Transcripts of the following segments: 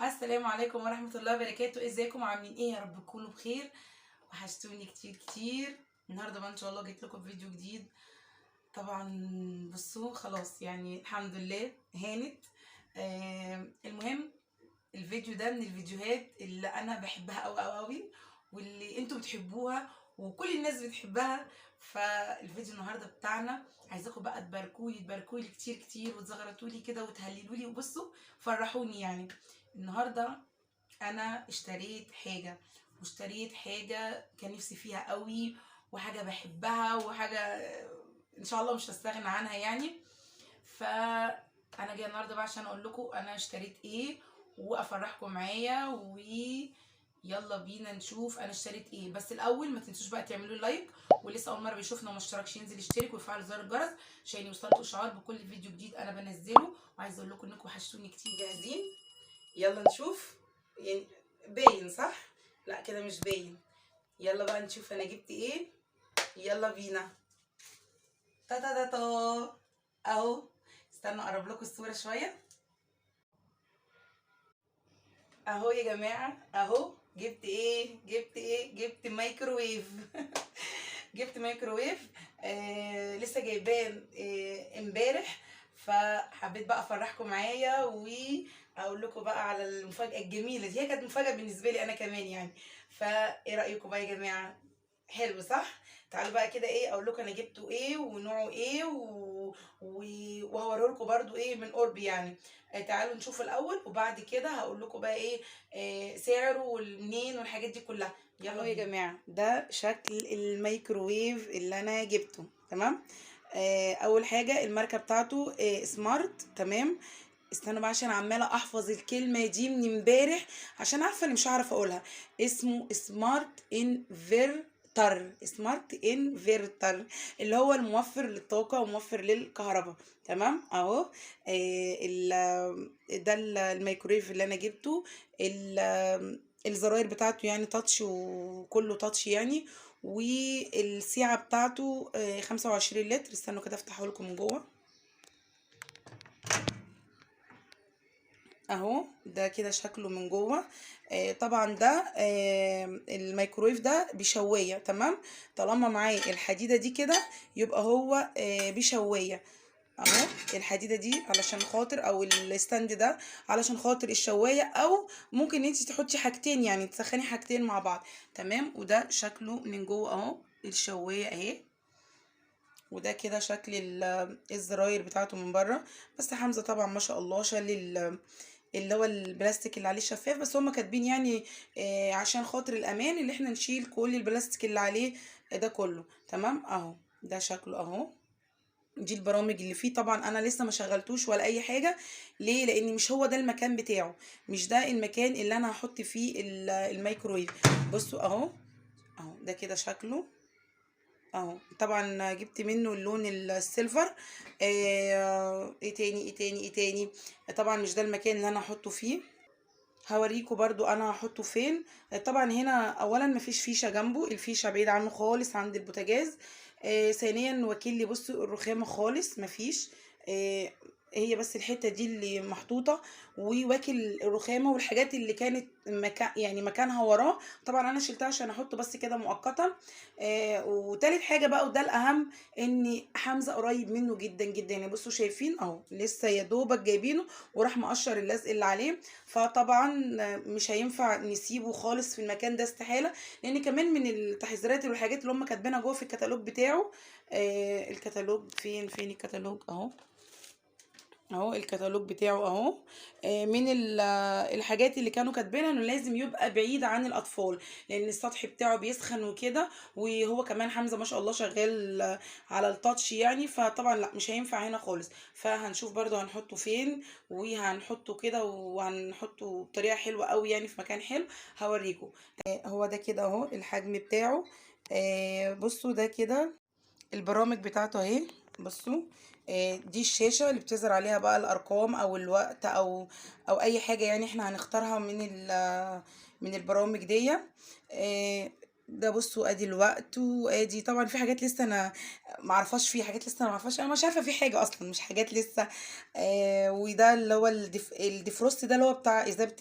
السلام عليكم ورحمة الله وبركاته. ازيكم عاملين ايه؟ يا رب تكونوا بخير. وحشتوني كتير كتير. النهارده بقى ان شاء الله جيت لكم فيديو جديد. طبعا بصوا خلاص يعني الحمد لله هانت. المهم الفيديو ده من الفيديوهات اللي انا بحبها قوي قوي قوي، واللي انتوا بتحبوها وكل الناس بتحبها. فالفيديو النهارده بتاعنا عايزاكم بقى تباركولي تباركولي كتير كتير وتزغرطولي كده وتهللولي وبصوا فرحوني. يعني النهارده انا اشتريت حاجة، واشتريت حاجة كان نفسي فيها قوي، وحاجه بحبها، وحاجه ان شاء الله مش هستغنى عنها يعني. فانا جاية النهارده بقى عشان اقول لكم انا اشتريت ايه وافرحكم معايا، ويلا بينا نشوف انا اشتريت ايه. بس الاول ما تنسوش بقى تعملوا like، ولسه اول مرة بيشوفنا وما اشتركش ينزل يشترك ويفعل زر الجرس عشان يوصلكوا اشعار بكل فيديو جديد انا بنزله. وعايزه اقول لكم انكم وحشتوني كتير. جاهزين؟ يلا نشوف. يعني باين صح؟ لا كده مش باين. يلا بقى نشوف انا جبت ايه. يلا بينا. تا تا تا تا اهو. استنوا اقرب لكم الصورة شوية. اهو يا جماعة، اهو جبت ايه؟ جبت ايه؟ جبت مايكروويف. جبت مايكروويف. لسه جايباه امبارح، فحبيت بقى افرحكم معايا واقول لكم بقى على المفاجاة الجميلة دي. هي كانت مفاجاة بالنسبة لي انا كمان يعني. فايه رايكم بقى يا جماعة؟ حلو صح؟ تعالوا بقى كده ايه اقول لكم انا جبته ايه ونوعه ايه وهوريه لكم برده ايه من قرب يعني. تعالوا نشوف الاول وبعد كده هقول لكم بقى ايه سعره والمنين والحاجات دي كلها. يلا يا جماعة، ده شكل الميكروويف اللي انا جبته. تمام. اول حاجة الماركة بتاعته سمارت. تمام. استنوا بقى عشان عماله احفظ الكلمة دي من امبارح عشان عارفه اني مش هعرف اقولها. اسمه smart inverter. smart inverter اللي هو الموفر للطاقة وموفر للكهرباء. تمام اهو. ده الميكرويف اللي انا جبته. الزراير بتاعته يعني touch، وكله touch يعني. والسعة بتاعته 25 لتر. استنوا كده افتحه لكم من جوه اهو. ده كده شكله من جوه. طبعا ده الميكرويف ده بشوايه. تمام. طالما معاه الحديدة دي كده يبقى هو بشوايه اهو. الحديدة دي علشان خاطر، او ال stand ده علشان خاطر الشوايه، او ممكن انت تحطي حاجتين يعني تسخني حاجتين مع بعض. تمام. وده شكله من جوه اهو، الشوايه اهي. وده كده شكل الزراير بتاعته من بره. بس حمزة طبعا ما شاء الله شال اللي هو البلاستيك اللي عليه شفاف، بس هما كاتبين يعني عشان خاطر الامان اللي احنا نشيل كل البلاستيك اللي عليه ده كله. تمام اهو، ده شكله اهو. دي البرامج اللي فيه. طبعا انا لسه ما شغلتوش ولا اي حاجة. ليه؟ لان مش هو ده المكان بتاعه، مش ده المكان اللي انا هحط فيه الميكرويف. بصوا اهو اهو، ده كده شكله اهو. طبعا جبت منه اللون ال silver. ايه تاني ايه تاني ايه تاني؟ طبعا مش ده المكان اللي انا هحطه فيه، هوريكم برضو انا هحطه فين. طبعا هنا اولا مفيش فيشه جنبه، الفيشه بعيد عنه خالص عند البوتاجاز. ثانيا وكيل لي بصوا الرخامه خالص مفيش، هي بس الحتة دي اللي محطوطة، وواكل الرخامه والحاجات اللي كانت يعني مكانها وراه. طبعا انا شلتها عشان احطه بس كده مؤقتا. وتالت حاجة بقى، وده الاهم، ان حمزة قريب منه جدا جدا يعني. بصوا شايفين اهو، لسه يا دوبك جايبينه وراح مقشر اللزق اللي عليه. فطبعا مش هينفع نسيبه خالص في المكان ده، استحالة، لان كمان من التحذيرات والحاجات اللي هم كاتبينها جوه في الكتالوج بتاعه. الكتالوج فين الكتالوج اهو، اهو الكتالوج بتاعه اهو. من الحاجات اللي كانوا كاتبينها انه لازم يبقى بعيد عن الاطفال، لان السطح بتاعه بيسخن وكده، وهو كمان حمزة ما شاء الله شغال على التاتش يعني. فطبعا لا مش هينفع هنا خالص. فهنشوف برضو هنحطه فين، وهنحطه كده، وهنحطه بطريقة حلوة قوي يعني في مكان حلو هوريكم. هو ده كده اهو الحجم بتاعه. بصوا ده كده البرامج بتاعته اهي. بصوا دي الشاشة اللي بتظهر عليها بقى الأرقام أو الوقت أو أي حاجة يعني احنا هنختارها من البرامج دي. ده بصوا ادي الوقت، وادي طبعا في حاجات لسه انا معرفهاش، فيه حاجات لسه انا معرفهاش، انا مش عارفه في حاجة اصلا، مش حاجات لسه. وده اللي هو ال defrost ده اللي هو بتاع اذابه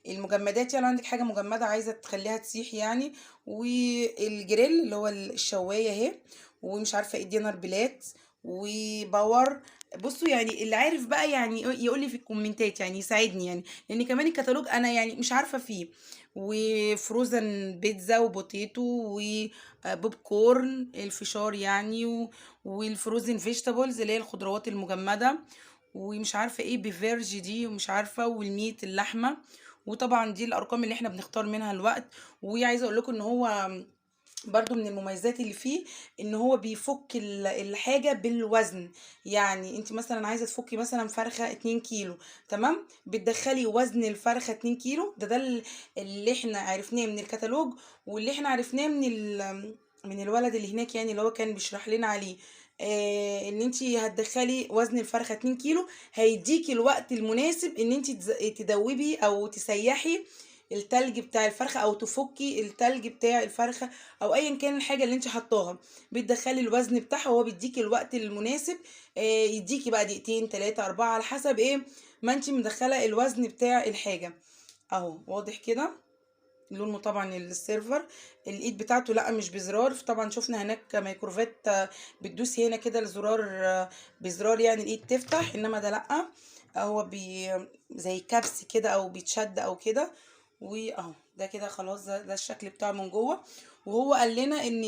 المجمدات، يعني عندك حاجة مجمده عايزه تخليها تسيح يعني. والجريل اللي هو الشوايه اهي، ومش عارفه ايه dinner plate و power. بصوا يعني اللي عارف بقى يعني يقول لي في الكومنتات، يعني يساعدني يعني، لان كمان الكتالوج انا يعني مش عارفه فيه. و frozen pizza و potato و popcorn الفشار يعني، وال frozen vegetables اللي هي الخضروات المجمده، ومش عارفه ايه beverage دي ومش عارفه، وال meat اللحمة. وطبعا دي الارقام اللي احنا بنختار منها الوقت. وعايزه اقول لكم ان هو برضو من المميزات اللي فيه ان هو بيفك الحاجة بالوزن. يعني انت مثلا عايزة تفكي مثلا فرخة 2 كيلو، تمام، بتدخلي وزن الفرخة 2 كيلو. ده اللي احنا عرفناه من الكتالوج، واللي احنا عرفناه من الولد اللي هناك يعني، اللي هو كان بيشرح لنا عليه، ان انت هتدخلي وزن الفرخة 2 كيلو، هيديكي الوقت المناسب ان انت تدوبي او تسيحي التلج بتاع الفرخة، او تفكي التلج بتاع الفرخة، او ايا كان الحاجة اللي انت حطاها. بتدخلي الوزن بتاعها وهو بيديكي الوقت المناسب، يديكي بقى دقيقتين 3 4 على حسب ايه ما انت مدخلة الوزن بتاع الحاجة. اهو واضح كده لونه طبعا ال silver. الايد بتاعته لا مش بزرار، طبعا شفنا هناك مايكروفات بتدوسي هنا كده الزرار، بزرار يعني الايد تفتح، انما ده لا، هو زي كبس كده او بيتشد او كده. واهو ده كده خلاص، ده الشكل بتاعه من جوه. وهو قال لنا ان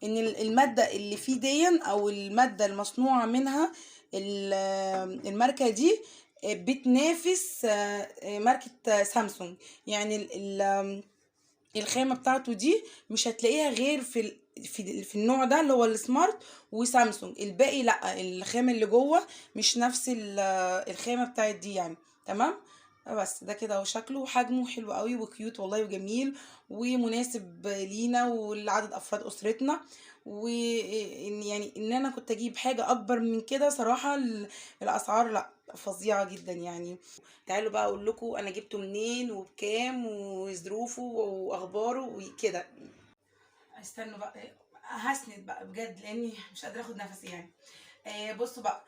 المادة اللي فيه دي، او المادة المصنوعة منها الماركة دي بتنافس ماركة سامسونج. يعني الخامة بتاعته دي مش هتلاقيها غير في النوع ده اللي هو السمارت وسامسونج، الباقي لا، الخامة اللي جوه مش نفس الخامة بتاعت دي يعني، تمام. بس ده كده اهو شكله وحجمه حلو قوي و cute والله وجميل ومناسب لينا ولعدد افراد اسرتنا. وان يعني ان انا كنت اجيب حاجة اكبر من كده صراحة، الاسعار لا فظيعة جدا يعني. تعالوا بقى اقول لكم انا جبته منين وبكام وظروفه واخباره وكده. استنوا بقى هسند بقى بجد لاني مش قادرة اخد نفسي يعني. بصوا بقى،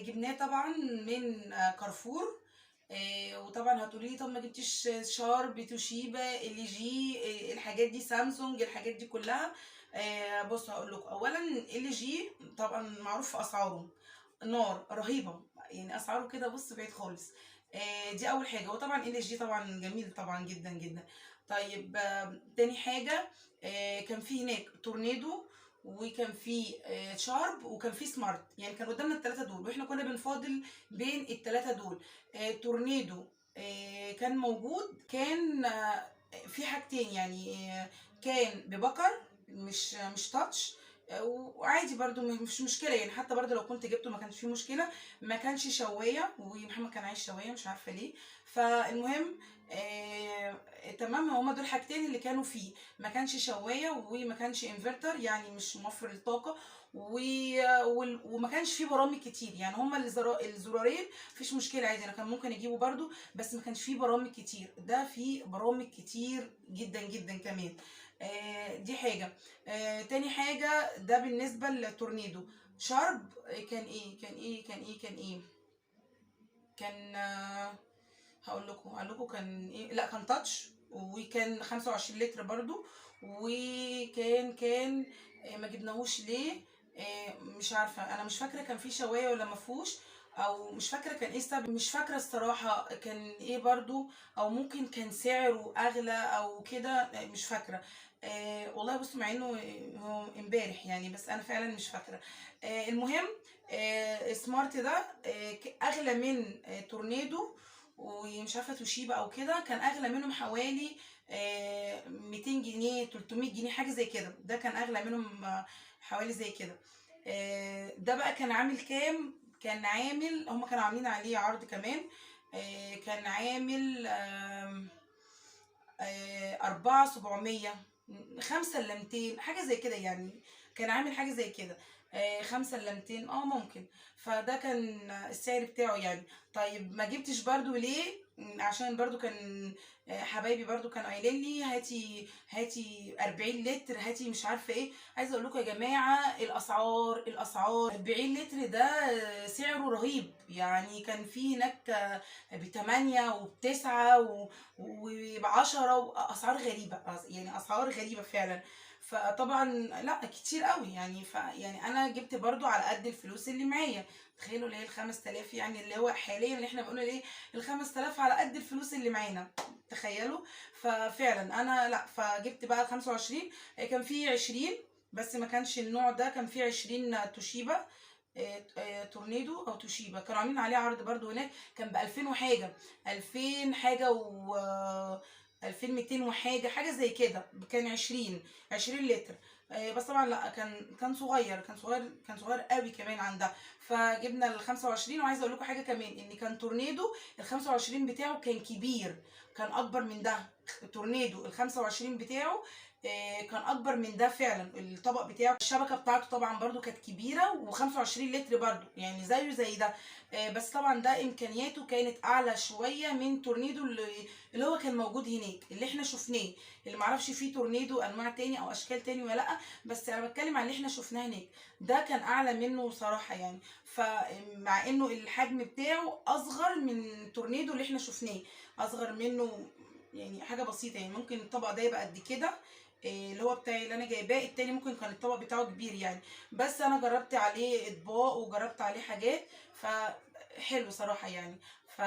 جبناه طبعا من كارفور. وطبعا هتقولي لي طب ما جبتيش شارب، توشيبا، ال جي، الحاجات دي، سامسونج، الحاجات دي كلها. بصوا هقول لكم، اولا ال جي طبعا معروف في اسعاره نار رهيبة يعني، اسعاره كده بص بعيد خالص. دي اول حاجة. وطبعا ال جي طبعا جميل طبعا جدا جدا. طيب تاني حاجة، كان في هناك تورنيدو، وكان في شارب، وكان في سمارت. يعني كان قدامنا الثلاثة دول، واحنا كنا بنفاضل بين الثلاثة دول. تورنيدو كان موجود، كان في حاجتين يعني، كان ببكر مش touch، وعادي برضو مش مشكلة يعني، حتى برضو لو كنت جبته ما كانش فيه مشكلة. ما كانش شوايه، ومحمد كان عايز شوايه مش عارفه ليه. فالمهم تمام، هما دول حاجتين اللي كانوا فيه، ما كانش شوايه وما كانش انفرتر يعني مش موفر الطاقة، وما كانش فيه برامج كتير يعني. هما الزرارين مفيش مشكلة عادي، انا كان ممكن اجيبه برضو، بس ما كانش فيه برامج كتير. ده فيه برامج كتير جدا جدا كمان. دي حاجة. تاني حاجة ده بالنسبة للتورنيدو. شارب كان ايه، كان ايه، كان ايه، كان ايه، كان هقول لكم كان ايه، لا كان touch، وكان 25 لتر برضو، وكان ما جبناهوش ليه، مش عارفه، انا مش فاكره كان فيه شوايه ولا ما فيهوش، او مش فاكره كان ايه السبب، مش فاكره الصراحة كان ايه برضو، او ممكن كان سعره اغلى او كده، مش فاكره. والله بصوا مع انه هو امبارح يعني، بس انا فعلا مش فاكره. المهم سمارت ده اغلى من تورنيدو ومش عارفه توشيبا او كده، كان اغلى منهم حوالي 200 جنيه 300 جنيه حاجة زي كده. ده كان اغلى منهم حوالي زي كده. ده بقى كان عامل كام؟ كان عامل، هما كانوا عاملين عليه عرض كمان، كان عامل 4700، 5 إلا 200 حاجة زي كده يعني، كان عامل حاجة زي كده. 5 الا 200 ممكن. فده كان السعر بتاعه يعني. طيب ما جبتش برضو ليه؟ عشان برضو كان حبايبي برضو كانوا قايلين لي هاتي هاتي 40 لتر، هاتي مش عارفه ايه. عايزه اقول لكم يا جماعة الاسعار 40 لتر ده سعره رهيب يعني. كان في هناك ب8 وب9 وب10 واسعار غريبة يعني، اسعار غريبة فعلا. فطبعا لا كتير قوي يعني. يعني انا جبت برضو على قد الفلوس اللي معايا. تخيلوا اللي هي ال5000 يعني، اللي هو حاليا اللي احنا بنقول ايه ال5000 على قد الفلوس اللي معانا، تخيلوا. ففعلا انا لا، فجبت بقى ال25. كان في 20 بس ما كانش النوع ده، كان في 20 توشيبا، تورنيدو او توشيبا، كانوا عاملين عليه عرض برضو هناك، كان ب2000 وحاجه، 2000 حاجة و 2200 وحاجه، حاجة زي كده. كان 20 لتر، بس طبعا لا كان صغير، كان صغير قوي كمان عندها. فجبنا ال 25. وعايزه اقول لكم حاجة كمان، ان كان تورنيدو ال 25 بتاعه كان كبير، كان اكبر من ده. تورنيدو ال 25 بتاعه كان اكبر من ده فعلا. الطبق بتاعه الشبكة بتاعته طبعا برده كانت كبيرة، و25 لتر برده يعني زيه زي ده. بس طبعا ده امكانياته كانت اعلى شوية من تورنيدو اللي هو كان موجود هناك، اللي احنا شفناه، اللي معرفش فيه تورنيدو انواع تاني او اشكال تاني ولا لا، بس انا بتكلم عن اللي احنا شفناه هناك، ده كان اعلى منه صراحة يعني. فمع انه الحجم بتاعه اصغر من تورنيدو اللي احنا شفناه، اصغر منه يعني حاجة بسيطة يعني. ممكن الطبق ده يبقى قد كده اللي هو بتاعي اللي انا جايباه، التاني ممكن كان الطبق بتاعه كبير يعني. بس انا جربت عليه اطباق وجربت عليه حاجات، فحلو صراحة يعني. ف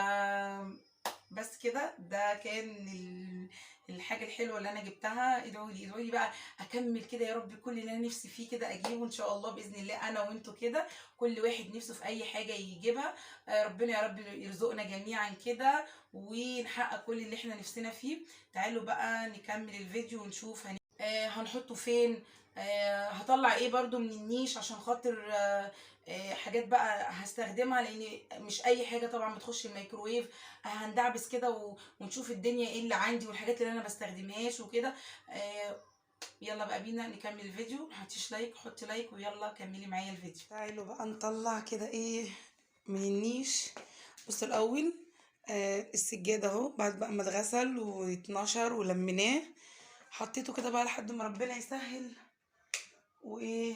بس كده، ده كان الحاجة الحلوة اللي انا جبتها. ادعوا لي، ادعوا لي بقى اكمل كده يا رب، كل اللي انا نفسي فيه كده اجيبه ان شاء الله باذن الله، انا وانتوا كده كل واحد نفسه في اي حاجة يجيبها. ربنا يا رب يرزقنا جميعا كده ونحقق كل اللي احنا نفسنا فيه. تعالوا بقى نكمل الفيديو ونشوف هنحطه فين، هطلع ايه برضو من النيش عشان خاطر حاجات بقى هستخدمها، لان مش اي حاجة طبعا بتخش الميكروويف. هندعبس كده ونشوف الدنيا ايه اللي عندي والحاجات اللي انا بستخدمهاش وكده. يلا بقى بينا نكمل الفيديو. ما حطيش like، حطي like ويلا كملي معايا الفيديو. تعالوا بقى نطلع كده ايه من النيش. بصوا الاول السجادة اهو، بعد بقى ما اتغسل واتنشر ولميناه، حطيته كده بقى لحد ما ربنا يسهل. وايه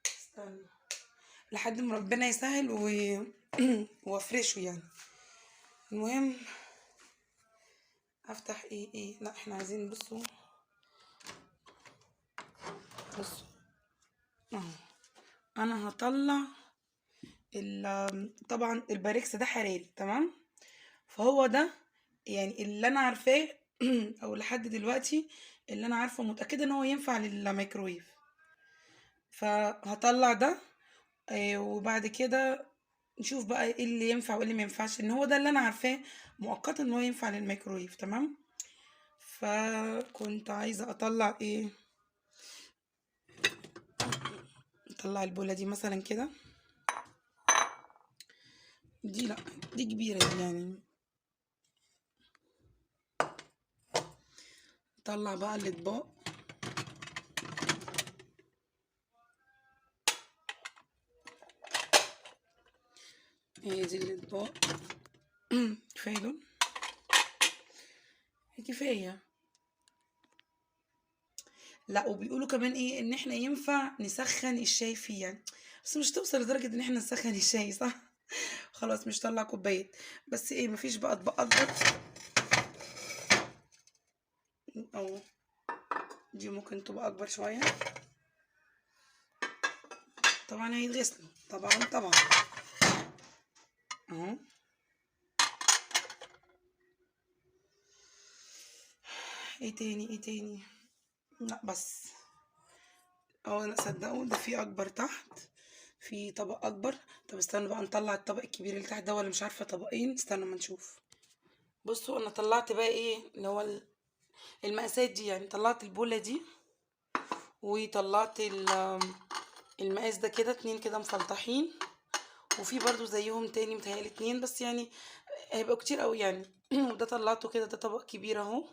استنى لحد ما ربنا يسهل وافرشه يعني. المهم افتح ايه لا احنا عايزين، بصوا بصوا اهو، انا هطلع طبعا الباركس ده حراري تمام، فهو ده يعني اللي انا عارفاه او لحد دلوقتي اللي انا عارفه متاكدة ان هو ينفع للميكروويف. فهطلع ده وبعد كده نشوف بقى ايه اللي ينفع وايه اللي ما ينفعش، ان هو ده اللي انا عارفاه مؤقتا ان هو ينفع للميكروويف تمام. فكنت عايزه اطلع ايه، اطلع البوله دي مثلا كده، دي لا دي كبيرة دي يعني. طلع بقى الاطباق، هي دي الاطباق. كفاية دول، كفاية. لا وبيقولوا كمان ايه، ان احنا ينفع نسخن الشاي فيه يعني، بس مش توصل لدرجة ان احنا نسخن الشاي صح؟ خلاص مش طلع كوباية، بس ايه مفيش بقى اطباق اكبر. او دي ممكن تبقى اكبر شوية، طبعا هيتغسلوا طبعا طبعا اهو. ايه تاني ايه تاني؟ لا بس لا صدقوا ده في اكبر تحت، في طبق اكبر. طب استنوا بقى نطلع الطبق الكبير اللي تحت ده، ولا مش عارفه طبقين، استنوا ما نشوف. بصوا انا طلعت بقى ايه اللي هو المقاسات دي يعني، طلعت البوله دي وطلعت المقاس ده كده، اتنين كده مفلطحين، وفي برضو زيهم تاني متهيألي اتنين، بس يعني هيبقوا كتير قوي يعني. وده طلعته كده، ده طبق كبير اهو،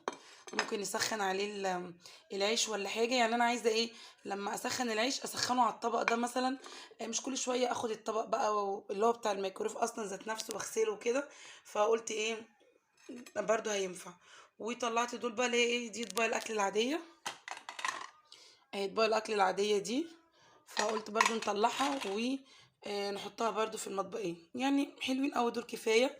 ممكن نسخن عليه العيش ولا حاجة. يعني انا عايزه ايه، لما اسخن العيش اسخنه على الطبق ده مثلا، مش كل شوية اخد الطبق بقى اللي هو بتاع الميكرويف اصلا ذات نفسه واغسله وكده. فقلت ايه برضو هينفع. وطلعت دول بقى اللي هي ايه، دي اطباق الاكل العادية اهي، اطباق الاكل العادية دي، فقلت برضو نطلعها ونحطها برضو في المطبقين. يعني حلوين قوي دول، كفاية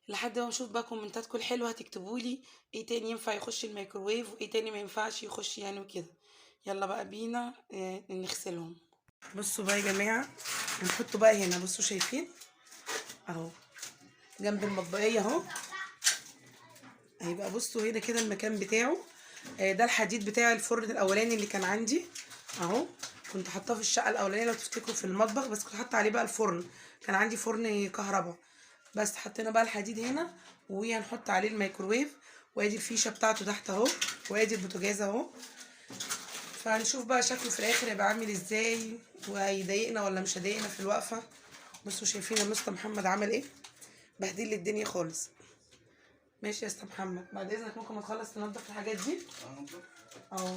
لحد ما اشوف بقى كومنتاتكم الحلوة، هتكتبوا لي ايه تاني ينفع يخش الميكروويف وايه تاني ما ينفعش يخش يعني وكده. يلا بقى بينا نغسلهم. بصوا بقى يا جماعة، هنحطه بقى هنا، بصوا شايفين اهو جنب المطبقيه اهو، هيبقى بصوا هنا كده المكان بتاعه. ده الحديد بتاع الفرن الاولاني اللي كان عندي اهو، كنت حاطاه في الشقة الاولانية لو تفتكروا في المطبخ، بس كنت حاطه عليه بقى الفرن، كان عندي فرن كهرباء، بس حطينا بقى الحديد هنا وهنحط عليه الميكروويف. وادي الفيشه بتاعته تحت اهو، وادي البوتاجاز اهو. فهنشوف بقى شكله في الاخر هيبقى عامل ازاي، وهيضايقنا ولا مش هيضايقنا في الوقفة. بصوا شايفين الاسطى محمد عمل ايه، بهدل لي الدنيا خالص. ماشي يا اسطى محمد، بعد اذنك ممكن ما تخلص تنضف الحاجات دي اهو.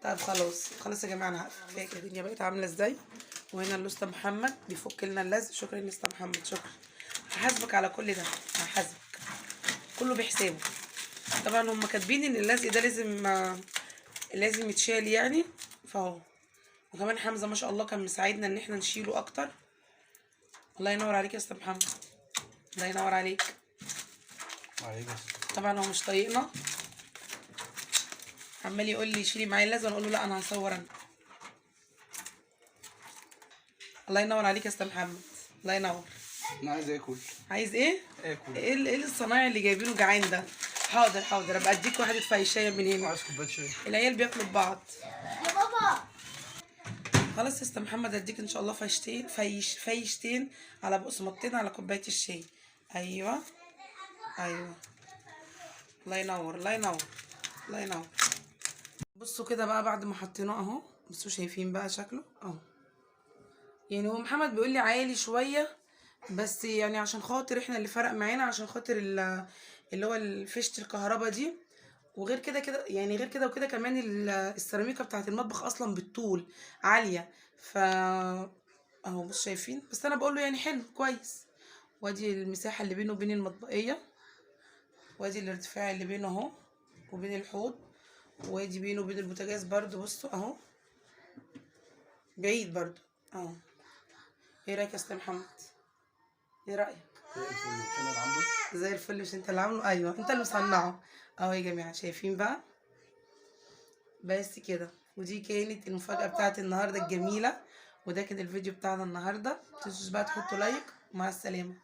طيب خلاص خلاص يا جماعة، انا هقفل كفاية كده. الدنيا بقت عامله ازاي. وهنا الاسطى محمد بيفك لنا اللزق. شكرا يا اسطى محمد، شكرا، هحاسبك على كل ده، هحاسبك كله بحسابه. طبعا هم كاتبين ان اللزق ده لازم يتشال يعني، فاهو. وكمان حمزة ما شاء الله كان مساعدنا ان احنا نشيله اكتر. الله ينور عليك يا اسطى محمد، الله ينور عليك. طبعا هو مش طايقنا، عمال يقول لي شيلي معايا اللزق، وانا اقول له لا انا هصور انا. الله ينور عليك يا اسطى محمد، الله ينور. انا عايز اكل. عايز ايه؟ اكل. ايه الصنايعي اللي جايبينه جعان ده؟ حاضر حاضر، ابقى اديك واحدة فايشايه من هنا. عايز كوباية شاي. العيال بياكلوا ببعض يا بابا. خلاص يا اسطى محمد، اديك ان شاء الله فايشتين، فايشتين على بقسماطتين على كوباية الشاي. ايوه ايوه، الله ينور الله ينور الله ينور. بصوا كده بقى بعد ما حطيناه اهو، بصوا شايفين بقى شكله اهو. يعني هو محمد بيقول لي عالي شوية، بس يعني عشان خاطر احنا اللي فرق معانا، عشان خاطر اللي هو فيشه الكهرباء دي، وغير كده كده يعني، غير كده وكده كمان السيراميكا بتاعت المطبخ اصلا بالطول عالية، ف اهو بصوا شايفين. بس انا بقول له يعني حلو كويس. وادي المساحة اللي بينه وبين المطبقيه، وادي الارتفاع اللي بينه اهو وبين الحوض، وادي بينه وبين البوتاجاز برضو، بصوا اهو بعيد برضو اهو. ايه رايك يا استاذ محمد؟ ايه رايك؟ زي الفل، مش انا اللي عامله؟ زي الفل، مش انت اللي عامله؟ ايوه انت اللي مصنعه اهو يا جماعة، شايفين بقى؟ بس كده، ودي كانت المفاجاة بتاعت النهارده الجميلة، وده كان الفيديو بتاعنا النهارده. متنسوش بقى تحطوا لايك، ومع السلامة.